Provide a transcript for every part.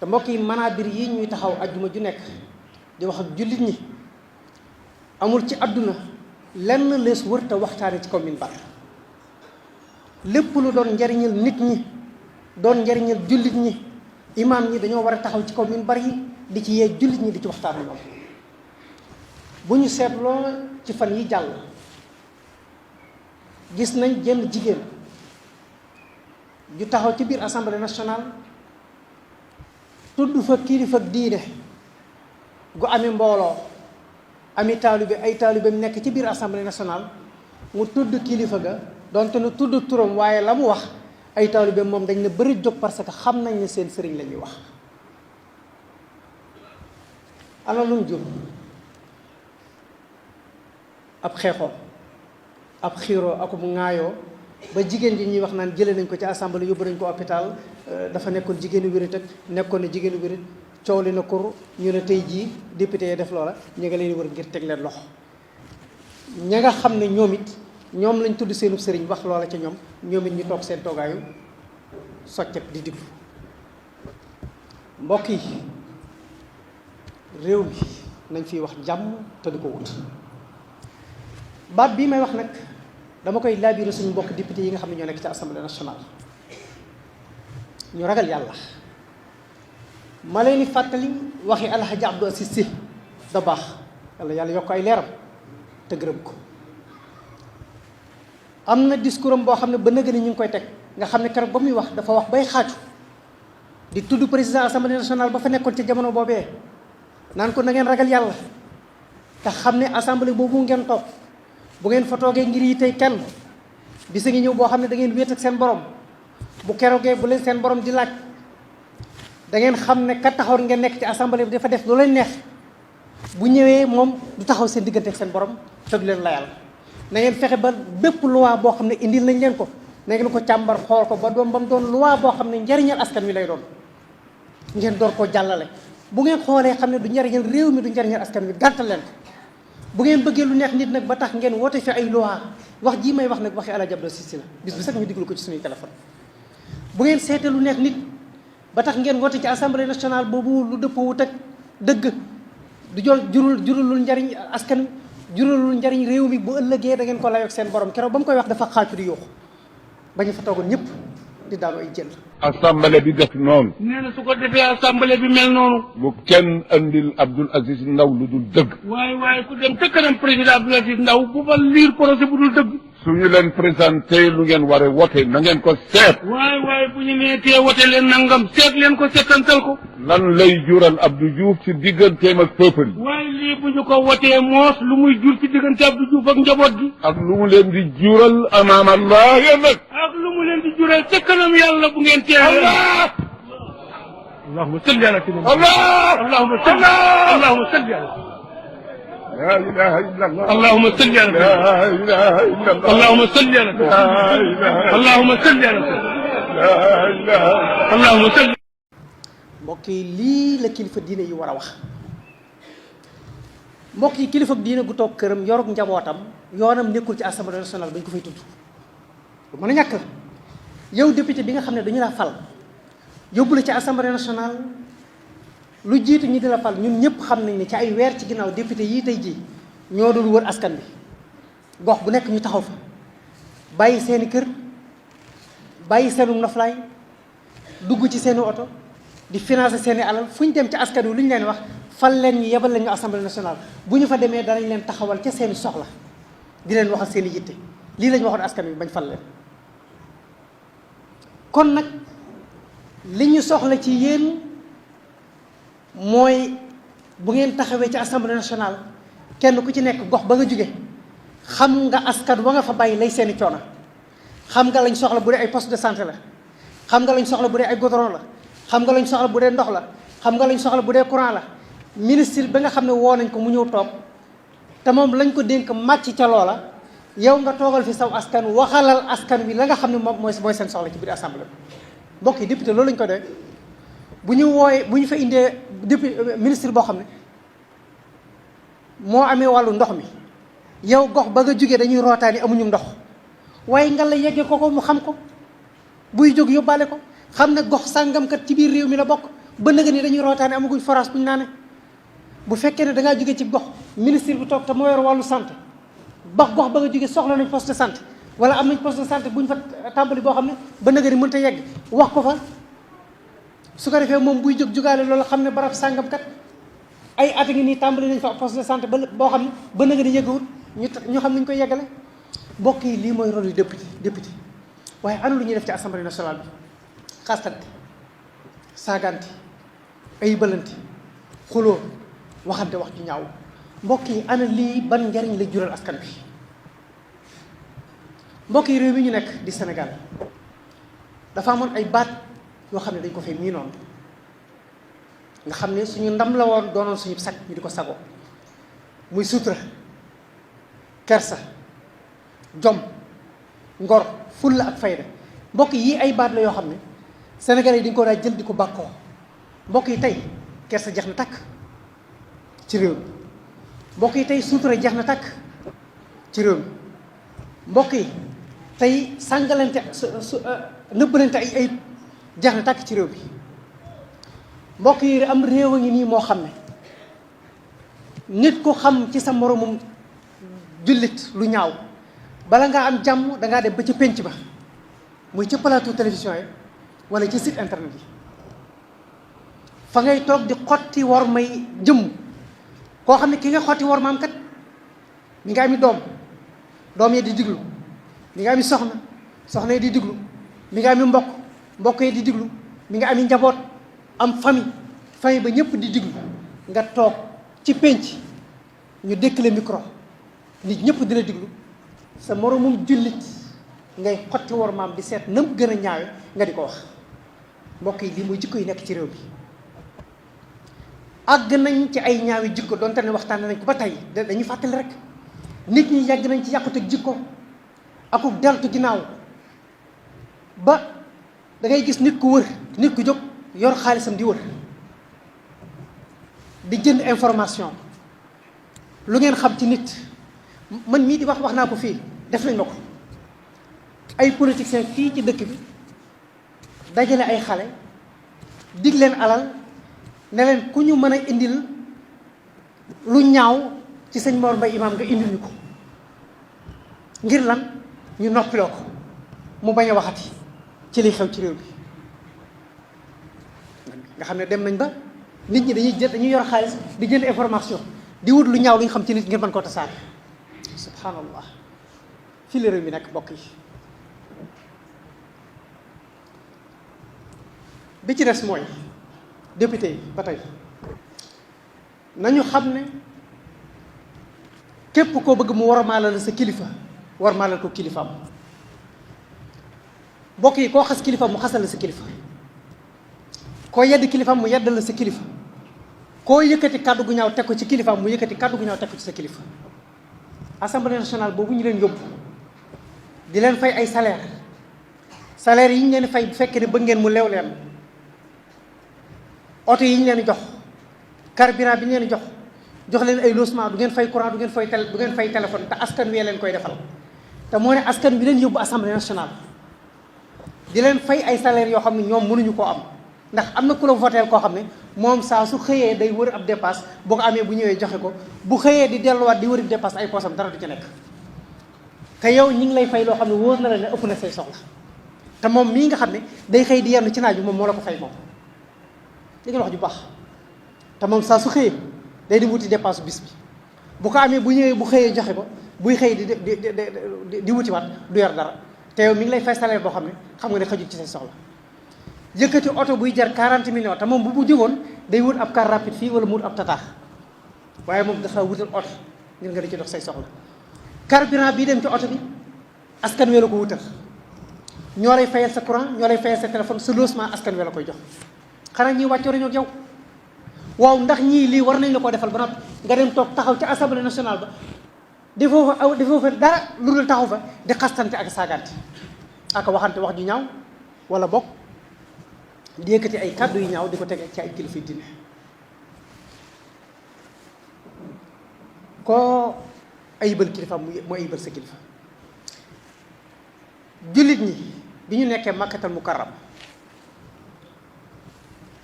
te mbokk yi manaabir yi ñuy taxaw ajjuma ju nekk di wax ak jullit ñi amul ci àdduna lenn lees wërta waxtaane ci kaw minbar lépp lu doon njariñal nit ñi doon njariñal jullit ñi imaam ñi dañoo war a taxaw ci kaw minbar yi di ci yee jullit ñi di ci waxtaan ñoom bu ñu seetloo ci fan yi jàll gis nañ jenn jigéen ju taxaw ci biir assemblée nationale tudd fa kilifa diine gu ami mbooloo ami taalibe ay taalibeem nekk ci biir assemblée nationale mu tudd kilifa ga donte nu tudd turam waaye la mu wax ay taalibeem moom dañ ne bëri jóg parce que xam nañ ne seen sëriñ la ñuy wax ana lu mu jur ab xeexoo ab xiiroo akub ŋaayoo ba jigéen ji ñuy wax naan jëlee nañ ko ci assemblée yóbbu nañ ko hôpital dafa nekkoon jigéenu wérit ak nekkoon ne jigéenu wérit coow li na kur ñu ne tey jii député yi def loola ñu nga leen wër ngir teg leen loxo ña nga xam ne ñoom it ñoom lañ tudd seenu sëriñ wax loola ca ñoom it ñu toog seen toogaayu soccet di diglu mbokk yi réew mi nañ fiy wax jàmm te di ko wut baat bii may wax nag dama koy laabiré suñu mbokk député yi nga xam ne ñoo nekk ci assemblée nationale ñu ragal yàlla ma leen di fàttali waxi alhaji Abdou Aziz Sy Dabakh yàlla yokk ay leeram te gërëm ko am na discours am boo xam ne ba nëgë ni ñu ngi koy teg nga xam ne keroog ba muy wax dafa wax bay xaaju di tudd président assemblée nationale ba fa nekkoon ci jamono boobee naan ko na ngeen ragal yàlla te xam ne assemblée boobu ngeen toog bu ngeen fa toogee ngir yi tey kenn bisa ngi ñëw boo xam ne da ngeen wéet ak seen borom bu keroogee bu leen seen borom di laaj da ngeen xam ne ka taxawoon ngeen nekk ci assemblée bi dafa def lu leen neex bu ñëwee moom du taxaw seen diggante ak seen borom te du leen layal na ngeen fexe ba bépp loi boo xam ne indil nañ leen ko na ngeen ko càmbar xool ko ba doon ba mu doon loi boo xam ne njariñal askan wi lay doon ngeen door koo jàllale bu ngeen xoolee xam ne du njariñal réew mi du njariñal askan wi gàntal leen ko bu ngeen bëggee lu neex nit nag ba tax ngeen woote fi ay loi wax jii may wax nag waxi Alaaji Abdou Aziz Sy la bis bu sax ñu diglu ko ci suñuy téléphone bu ngeen seetee lu neex nit ba tax ngeen woote ci assemblée nationale boobu lu dëppoo wut ak dëgg du jurulul njariñ askan jurulul njariñ réew mi bu ëllëgee da ngeen ko layoog seen borom keroog ba mu koy wax dafa xaaju di yuuxu ba ñu fa toogoon ñëpp di daanu ay jël assemblée bi def noonu. nee na su ko defee assemblée bi mel noonu. bu kenn andil Abdoul Aziz Ndaw lu dul dëgg. waaye ku dem ca kanam président Abdoul Aziz Ndaw bu fa liir projet bu dul dëgg. su ñu leen présenté lu ngeen war a wote na ngeen ko seet. waaye bu ñu nee tee wote leen nangam seet leen ko seetantal ko. lan lay jural Abdou Diouf ci digganteem ak peuple yi. waaye lii bu ñu ko wotee moos lu muy jur ci diggante Abdou Diouf ak njaboot gi. ak lu mu leen di jural amaam Allah yéen nag. ak lu mu leen di jural ca kanam yàlla bu ngeen tee. Allah. allahumma salli ala sayyidina Allah. allahumma salli allahumma salli ala la ilaha illallah. allahumma salli ala la ilaha illallah. allahumma salli ala la ilaha allahumma salli ala la ilaha allahumma salli. mbokk yi lii la kilifa diine yi war a wax mbokk yi kilifa diine gu toog këram yorug njabootam yoonam nekkul ci assemblée nationale bañ ko fay tudd lu mën a ñàkk la yow député bi nga xam ne dañu la fal yóbbu la ci assemblée nationale lu jiitu ñi di la fal ñun ñëpp xam nañ ne ci ay weer ci ginnaaw député yii tey jii ñoo dul wër askan bi gox bu nekk ñu taxaw fa bàyyi seeni kër bàyyi seenu noflaay dugg ci seeni oto di financer seeni alal fu ñu dem ci askan wi lu ñu leen wax fal leen ñu yebal leen ñu assemblée nationale bu ñu fa demee danañ leen taxawal ca seeni soxla di leen waxal seeni yitte lii lañ waxoon askan wi bañ fal leen kon nag li ñu soxla ci yéen mooy bu ngeen taxawee ci assemblée nationale kenn ku ci nekk gox ba nga jóge xam nga askan wa nga fa bàyyi lay seeni coono xam nga lañ soxla bu dee ay poste de santé la xam nga lañ soxla bu dee ay goudron la xam nga lañ soxla bu dee ndox la xam nga lañ soxla bu dee courant la ministre ba nga xam ne woo nañ ko mu ñëw toog te moom lañ ko dénk màcc ca loola yow nga toogal fi saw askan waxalal askan wi la nga xam ne moom mooy seen soxla ci biir assemblée mbokk yi député loolu lañ ko doy bu ñu wooyee bu ñu fa indee député ministre boo xam ne moo amee wàllu ndox mi yow gox ba nga jógee dañuy rootaani amuñu ndox waaye nga la yeggee ko mu xam ko buy jóg yóbbaale ko xam ne gox sàngam kat ci biir réew mi la bokk ba nga ni dañuy rootaane amaguñ forage buñ naane. bu fekkee ne da ngaa jóge ci gox ministre bi toog te moo yor wàllu santé gox ba nga jóge soxla nañ poste de santé wala am nañ poste de santé buñ fa tàmbali boo xam ne ba nga ni mënta yegg wax ko fa su ko defee moom buy jóg jógaale loolu xam ne barab sàngam kat ay at ngi nii tàmbali nañ fa poste de santé ba boo xam ne ba nga ni yëggawut ñu xam nañ koy yeggale. mbokk yi lii mooy rôle yu député waaye ana lu ñuy def ci assemblée nationale bi xastante saagante ay bëlante xuloo waxante wax ju ñaaw mbokk yi ana lii ban njariñ la jural askan bi. mbokk yi réew mi ñu nekk di Sénégal dafa amoon ay baat yoo xam ne dañ ko fay mii noonu nga xam ne suñu ndam la woon doonoon suñu sag ñu di ko sagoo muy sutura kersa jom ngor fulla ak fayda. mbokk yi ay baat la yoo xam ne Sénégalais yi dañ ko daa jël di ko bàkkoo. mbokk yi tey kersa jeex na takk ci réew mi. mbokk yi tey sutura jeex na takk ci réew mi. mbokk yi tey sàngalante nëbbalante ay ayib jeex na tàkk ci réew bi. mbokk yi am réew a ngi nii moo xam ne nit ku xam ci sa moromum jullit lu ñaaw bala ngaa am jàmm dangaa dem ba ci pénc ba muy ci plateau télévision yi wala ci site internet yi fa ngay toog di xotti war may jëmm koo xam ne ki nga xotti war maam kat mi nga ami doom yi di diglu mi nga ami soxna yi di diglu mi nga ami mbokk yi di diglu mi nga ami njaboot am famille ba ñëpp di diglu nga toog ci pénc ñu dékkale micro nit ñëpp dina diglu sa moromum jullit ngay xotti war maam di seet nam gën a ñaawe nga di ko wax. mbokk yi lii mooy jikko yi nekk ci réew bi àgg nañ ci ay ñaawi jikko donte ne waxtaan nañ ko ba tey dañuy fàttali rek nit ñi yàgg nañ ci yàquteg jikko akuk deltu ginnaaw ba da ngay gis nit ku jóg yor xaalisam di wër di jënd information lu ngeen xam ci nit. man mii di wax naa ko fii def nañ ma ko ay politiciens fii ci dëkk bi dajale ay xale dig leen alal ne leen ku ñu mën a indil lu ñaaw ci sëñ Mor Mbaye Imaam nga indil ñu ko ngir lan ñu noppiloo ko mu bañ a waxati ci liy xew ci réew bi. nga xam ne dem nañ ba nit ñi dañuy yor xaalis di jënd information di wut lu ñaaw lu ñu xam ci nit ngir mën koo tasaare. subhanallah fii la réew mi nekk mbokk yi. bi ci des mooy député yi ba tey nañu xam ne képp koo bëgg mu warmaalal sa kilifa warmaalal ko kilifaam. mbokk yi koo xas kilifaam mu xasal la sa kilifa koo yedd kilifaam mu yeddal la sa kilifa koo yëkkati kàddu gu ñaaw teg ko ci kilifaam mu yëkkati kàddu gu ñaaw teg ko ci sa kilifa. assemblée nationale boobu ñu leen yóbbu di leen fay ay salaire yi ñu leen fay bu fekkee ne bëgg ngeen mu leew leen oto yi ñu leen jox carburant bi ñu leen jox leen ay logement du ngeen fay courant du ngeen fay téléphone te askan wi leen koy defal te moo ne askan wi leen yóbbu assemblée nationale di leen fay ay salaire yoo xam ne ñoom mënuñu koo am ndax am na ku la voteel koo xam ne moom saa su xëyee day wër ab dépasse boo ko amee bu ñëwee joxe ko bu xëyee di delluwaat di wër ab dépasse ay poosam dara du ci nekk te yow ñi ngi lay fay loo xam ne wóor na la ne ëpp na say soxla te moom mii nga xam ne day xëy di yenn ci naaj bi moom moo la ko fay moom li nga wax ju baax te moom saa su xëyee day di wuti dépasse bis bi bu ko amee bu ñëwee bu xëyee joxe ko buy xëy di wutiwaat du yor dara te yow mi ngi lay fay salaire boo xam ne xam nga ne xajul ci say soxla yëkkati oto buy jar 40 millions te moom bu jógoon day wut ab car rapide fii wala mu wut ab tataax waaye moom dafa wutal oto ngir nga di ci dox say soxla carburant bii dem ci oto bi askan wi la ko wutal ñoo lay fayal sa courant ñoo lay fayal sa téléphone sa logement askan wi la koy jox xanaa ñii wàccoo nañoo ak yow waaw ndax ñii lii war nañ la koo defal ba noppi nga dem toog taxaw ci assemblée nationale ba defoo fa dara lu dul taxaw fa di xastante ak saagante ak waxante wax ju ñaaw wala bokk di yëkkati ay kàddu yu ñaaw di ko tege ci ay kilifa diine koo ayibal kilifa mu ayibal sa kilifa. jullit ñi bi ñu nekkee makkatal mukarram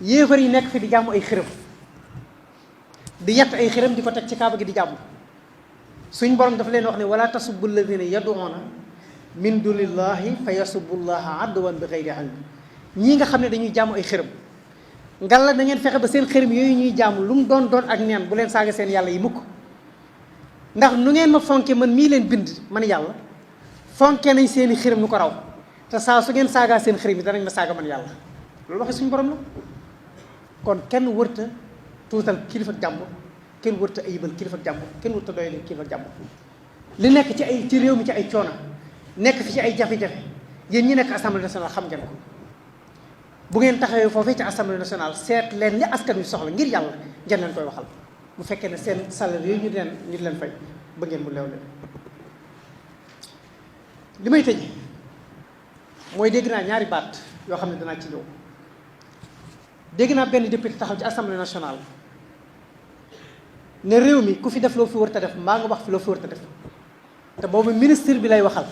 yéefar yi nekk fi di jàmm ay xërëm di yett ay xërëm di ko teg ci kaaba gi di jàmm. suñ borom dafa leen wax ne wala tasubbu alladina yaduuna min dunillahi fa yasubbu llaha adwan bi xayri ilm. ñii nga xam ne dañuy jàmm ay xërëm ngalla na ngeen fexe ba seen xërëm yooyu ñuy jàmm lu mu doon ak neen bu leen saaga seen yàlla yi mukk. ndax nu ngeen ma fonke man mii leen bind man yàlla fonke nañ seeni xërëm nu ko raw te saa su ngeen saagaa seen xërëm yi danañ ma saaga man yàlla. loolu waxe suñu borom la. kon kenn wërta tuutal kilifa jàmbur, kenn wërta ayibal kilifa jàmbur, kenn wërta doyale kilifa jàmbur. li nekk ci réew mi ci ay coono nekk fi ci ay jafe-jafe yéen ñi nekk assemblée nationale xam ngeen ko. bu ngeen taxawee foofee ci assemblée nationale seet leen li askan wi soxla ngir yàlla ngeen leen koy waxal bu fekkee ne seen salaire yooyu ñu di leen fay ba ngeen mu leew leen. li may tëj mooy dégg naa ñaari baat yoo xam ne danaa ci ñëw. dégg naa benn député taxaw ci assemblée nationale ne réew mi ku fi def loo fi war a def maa nga wax fi loo fi war a def te boobu ministre bi lay waxal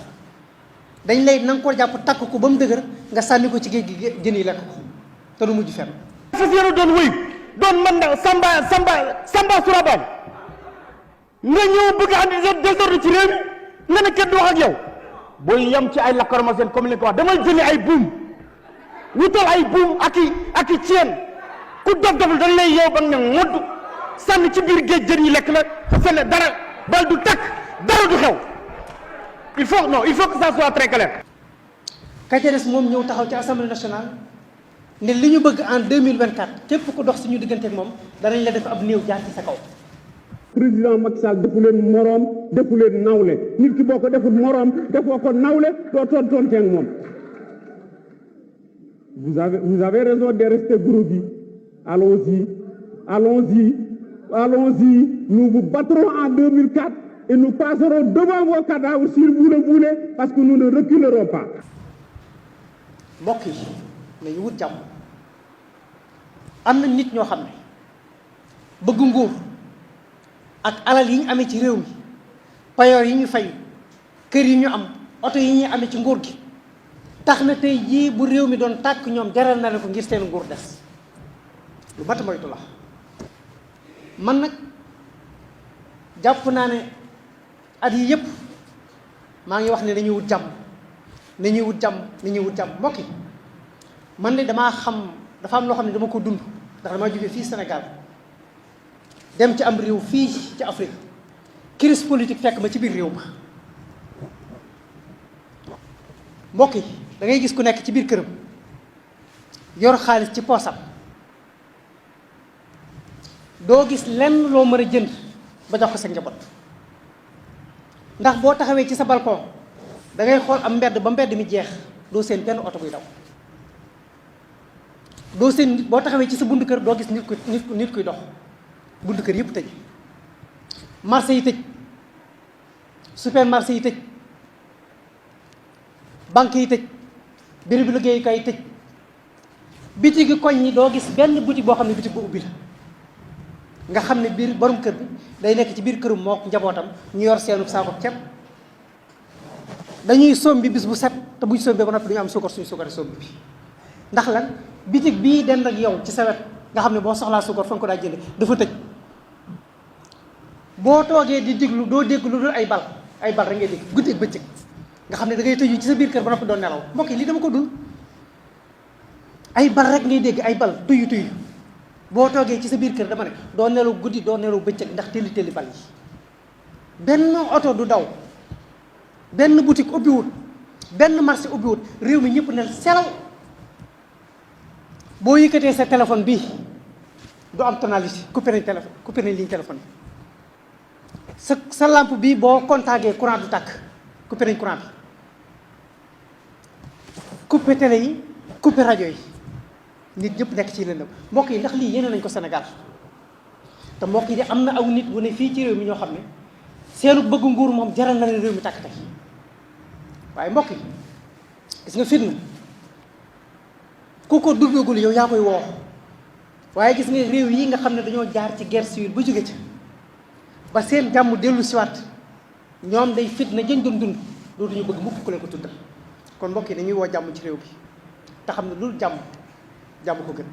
dañ lay na nga ko jàpp takk ko ba mu dëgër nga sànni ko ci géej gi jën yi lekk ko te du mujj fenn. fas yéene doon wéy doon man na Samba Surabane nga ñëw bëgg a andi désordre ci réew mi nga ne kenn du wax ak yow booy yem ci ay lacrymogène comme li ko wax demal jëli ay buum wutal ay buum ak i ceen ku dof doful dañ lay yeew ba nga ne ngodd sànni ci biir géej jën yi lekk la te fene dara bal du takk dara du xew il faut que ça soit très clair. ka ca des moom ñëw taxaw ci assemblée nationale ne li ñu bëgg en 2024 képp ku dox suñu diggante ak moom danañ la def ab néew jaar ci sa kaw. président Macky Sall defu leen moroom defu leen nawle nit ki boo ko defut moroom defoo ko nawle doo tontonte ak moom. vous avez raison de rester groupé. Allons-y. Nous vous battrons en 2004 et nous passerons devant vos cadavres si vous le voulez parce que nous ne reculerons pas. mbokk yi nañu wut jàmm am na nit ñoo xam ne bëgg nguur ak alal yi ñu amee ci réew mi payoor yi ñu fay kër yi ñu am oto yi ñuy amee ci nguur gi tax na tey jii bu réew mi doon tàkk ñoom jaral na leen ko ngir seen nguur des lu mat moytu la. man nag jàpp naa ne at yi yëpp maa ngi wax ne dañuy wut jàmm nañuy wut jàmm mbokk yi man de damaa xam dafa am loo xam ne dama ko dund ndax damaa jógee fii Sénégal dem ci am réew fii ci Afrique crise politique fekk ma ci biir réew ma mbokk yi da ngay gis ku nekk ci biir këram yor xaalis ci poosam doo gis lenn loo mën a jënd ba jox ko sa njaboot ndax boo taxawee ci sa balcon da ngay xool am mbedd ba mbedd mi jeex doo seen benn oto buy daw doo seen boo taxawee ci sa buntu kër doo gis nit kuy dox buntu kër yëpp tëj marché yi tëj supermarché yi tëj banque yi tëj bérébu liggéeyukaay yi tëj bitigi koñ ñi doo gis benn boutique boo xam ne boutique bu ubbi la nga xam ne biir borom kër bi day nekk ci biir kërum moo njabootam ñu yor seenu saako ceeb dañuy sombi bis bu set te buñ sombee ba noppi duñu am suukar suñu suukar sombi bi ndax lan bitig bii dend ak yow ci sa wet nga xam ne boo soxlaa suukar fa nga ko daa jënd dafa tëj boo toogee di diglu doo dégg lu dul ay bal rek ngay dégg guddi ak bëccëg nga xam ne da ngay tëju ci sa biir kër ba noppi doon nelaw mbokk yi lii dama ko dund ay bal rek ngay dégg ay bal tuyu boo toogee ci sa biir kër dama ne doo nelaw guddi doo nelaw bëccëg ndax telli bal yi benn oto du daw benn boutique ubbiwut benn marché ubbiwut réew mi ñëpp ne selaw boo yëkkatee sa téléphone bii du am tonalité coupé nañ ligne téléphone bi sa lampe bii boo contacté courant du tàkk coupé nañ courant bi coupé télé yi coupé rajo yi nit ñëpp nekk ci lëndëm mbokk yi ndax lii yéene nañ ko Sénégal te mbokk yi de am na aw nit bu ne fii ci réew mi ñoo xam ne seenu bëgg nguur moom jaral na leen réew mi tàkk tey waaye mbokk yi gis nga fitna ku ko duggagul yow yaa koy woo waaye gis nga réew yi nga xam ne dañoo jaar ci guerre civile ba jóge ca ba seen jàmm dellu siwaat ñoom day fitna jën doon dund dootuñu bëgg mukk ku leen ko tuddal kon mbokk yi dañuy woo jàmm ci réew bi te xam ne loolu jàmm ko gën